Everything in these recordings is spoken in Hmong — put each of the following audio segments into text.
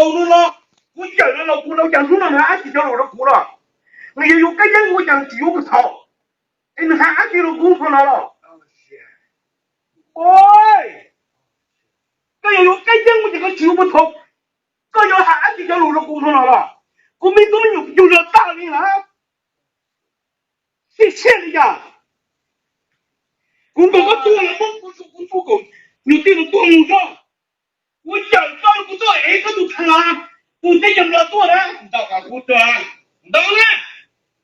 Hnub no kuv cawm no los kuv ua cas hnub no nws hais dab tsi cov lus rau kuv los? Nws yuav yuav Kab Yeeb ua cas nws tsis yuav puag thaum? Es nws hais dab tsi rau kuv thaum no los? Koj yuav yuav Kab Yeeb ua cas koj tsis yuav puag thaum? Koj yuav hais dab tsi cov lus rau kuv thaum no los? Kuv me tub me nyuam kuv yug los tag li na. Siab siab li cas? Kuv nkaus koj tuag los muab kuv ntsuj kuv ntsuj kom nws tij nws tuag mus tso. Kuv cawm koj, kuv tuaj ev koj tus thas las, tus teb cov Nplog tuaj na. Ntau kom kuv tuag, ntau na,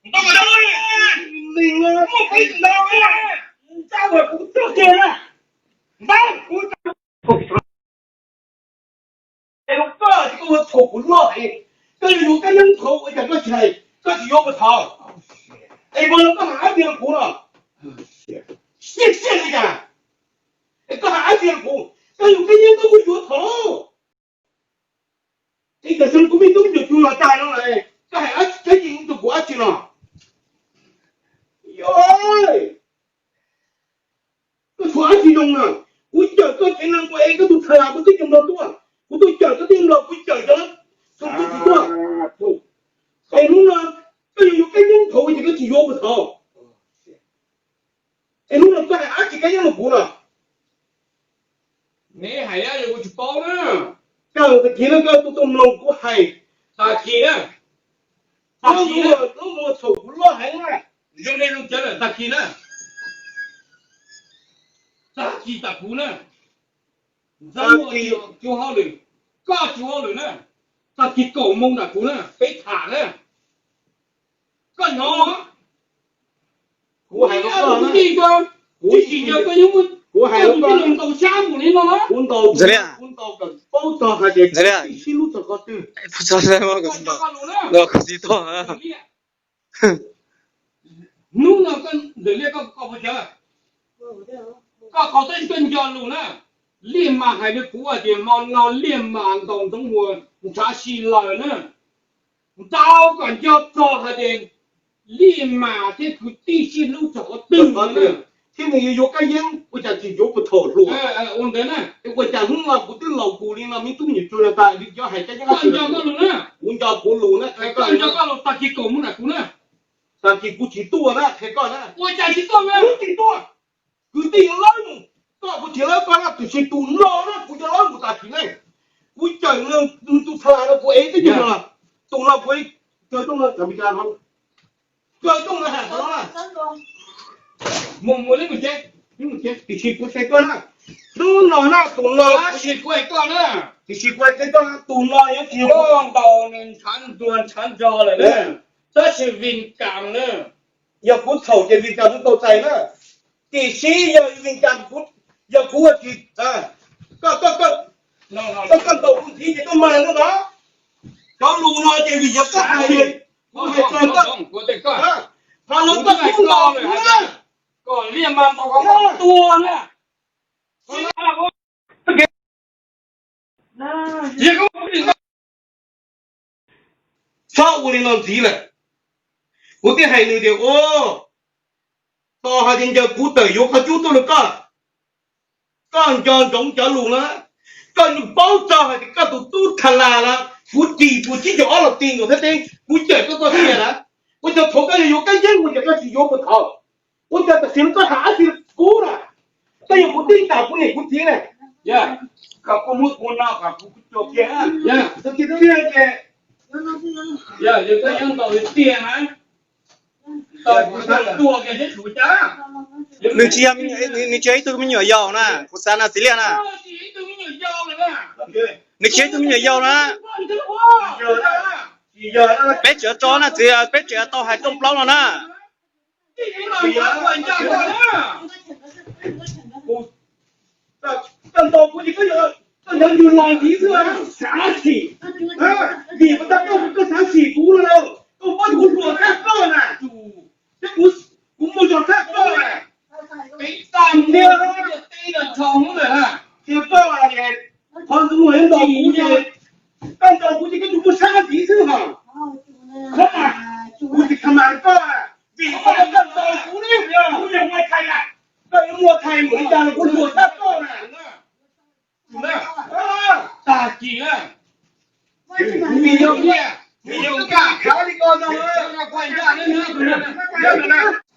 ntau kom tuag, muaj peev xwm ntau na, ntau kom kuv tuag kiag na, ntau. Es koj tsis, koj ua thaum kuv loj heev, koj yuav yuav Kab Yeeb thaum ua cas koj tsis hais, koj tsis yuav puag thaum? Es puas yog koj hais dab tsi rau kuv no? Siab siab li cas? Es koj hais dab tsi rau kuv? Koj yuav Kab Yeeb koj kuj yuav thaum. Es tam sim no kuv me tub me nyuam cug los tag no, koj hais dab tsi, koj yeej tus kuv dab tsi no? Yog, koj tshuav dab tsi zoo na? Kuv cawm koj tsev neeg, kuv ev koj tus thas las, kuv twb cov Nplog tuaj, kuv tuaj cawm koj twb Nplog, kuv cawm cov tus tuaj. Es hnub no koj yuav yuav Kab Yeeb thaum ua cas koj tsis yuav puag thaum? Es hnub no koj hais dab tsi Kab Yeeb rau kuv no? Neb hais dab tsi kuv tsis paub na. Koj tag kis no koj tuaj tuaj mloog kuv hais. Tag kis na. Tag kis na. Lub mus thaum kuv loj heev na. Zoo li zoo cawv lawm tag kis na. Tag kis tam kuv na. Ntxawg muaj cug hauj lwm, koj cug hauj lwm na. Tag kis kaum moo nram kuv na, peb tham na. Koj hnov, kuv hais rau koj, kuv tsis nco koj yeej muaj, kuv hais rau koj, kuv ntaus sab mus li no. Kuv ntaus, kuv ntaus kom paub txog hais tias tij Sib hlub txog qhov twg. Hnub no koj ntawm liaj koj koj puas cawv? Koj qhov txhia koj nco lus na. Liaj mas hais rau kuv hais tias hmo no liaj mas ntaus ntxoov muag ntshav si lawm na. Ntau kom nco txog hais tias liaj mas thiab kwv tij sib hlub txog qhov twg na. Thiab nws yuav yuav Kab Yeeb ua cas tsis yuav puag thaum hluas? Ua ntawd na. Ua cas hnub no kuv twb laus tus li no me tub me nyuam cug no tas, cov hais Kab Yeeb, koj nco koj lus na. Kuv nco kuv lus na. Koj nco koj lus, tag kis kaum moo nram kuv na. Tag kis kuv tsis tuaj na, qhia koj na. Ua cas tsis tuaj na? Kuv tsis tuaj. Kwv tij yuav lawb mus, koj kuv tsis lawb koj na, tiam sis tus no na kuv yuav lawb mus tag kis ne. Kuv cawm nws tus thas las no kuv ev tib tug no, tus no kuv ev, kaw rooj no, kaw rooj no hais tau na. Mus mus li mus ces, tiam sis kuv qhia koj na, hnub no na tus no, tiam sis kuv hais koj na, tus no yuav tsis, koj ntaus nws ntshav ntuag ntshav nrog lawm na, tab sis Vij Kas na, yog kuv txhaum ces Vij Kas kuv tau txais na, tiam sis yog Vij Kas kuv, yog kuv ua tsis, koj, koj, koj ntaus kuv ntxiv ces koj mag ntawd ntag. Cov lus no ces vim yog koj hais, kuv hais txog koj, qhov no koj twb ntaus kuv na, kom liaj mas ntaus kom tuag na. Txhob ua li no ntxiv lawm. Kuv thiaj hais nws tias, ua, tos hais tias ncaws kuv tawm yuav qhov cub tuaj rau koj. Koj nco ntsoov cov lus na. Koj paub txog hais tias koj tus tub Thas Las na, kuv ris tus tsib caug ob los ti nkaus thiab teb, kuv cawm koj txoj sia na. Ua cas thaum koj yuav yuav Kab Yeeb ua cas koj tsis yuav puag thaum? Ua cas tam sim no koj hais dab tsi kuv na? Koj yog kuv tij tas kuv niam kuv txiv na. Kom kuv muab kuv no kom kuv cua kiag. Tiag tiag, nws tsis yog, nws tsis yog ib tug me nyuam yaus na, kuv xav na txiv liaj na. Nws tsis yog ib tug me nyuam yaus na. Peb tseem tso na txiv, peb tseem tau hais rooj plaub no na. Koj ntaus kuv ces koj yuav, koj yuav nrug los ntxiv xwb, xav xim. Vim koj, koj xav xim kuv no, koj paub kuv hluas thaj koj na, thiab kuv, kuv muaj zog thaj koj na. Tiag, tiag koj, qhov ntxoov muag ntaus kuv ces, koj ntaus kuv ces koj yuav muaj sab ntxiv xwb hos. Qhov mas kuv tsis kha mas koj, vim koj, koj ntaus kuv ne, kuv yog Muas Thais na, koj yuav Muas Thais mus li cas los kuv hluas thaj koj na. Tag kis na, Nws yog nyiaj, nws yog nkaj, li ko no, no kuj nkaj na, no, no, no.